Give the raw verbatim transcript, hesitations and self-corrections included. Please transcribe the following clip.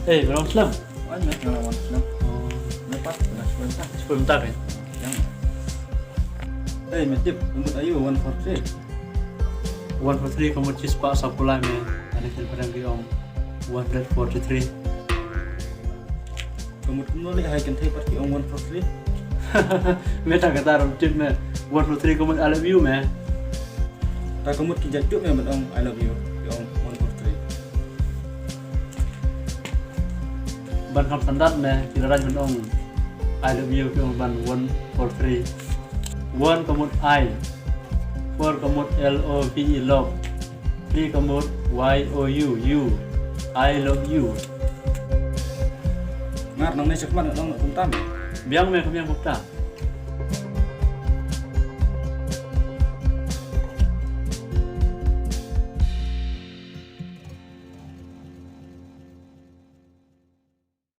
Hey, me long slem? Wan me, nga la wan slem. Oh, Me pat, nga la slem ta. Spun tak eh. Yang. Hey, me tip, umut ayu one four three. One four three ka mut shispah saw phew lai me. Ani kan padang ki ong one hundred forty three. Ka mut kumno leh hai kynthei pat ki ong one four three. Me ta kata rum tip me. One four three ka mut I love you me. Ta ka mut ki jait tuh me ban ong I love you. Ki ong one four three. Ban kham standard me, ki la rai ban ong I love you, ki ong ban one four three. One ka mut I. Four ka mut L O V E, love. Three ka mut Y O U, you. I love you. Ngar nang ne chakman nang kumtam. Biang me, ka biang kumta.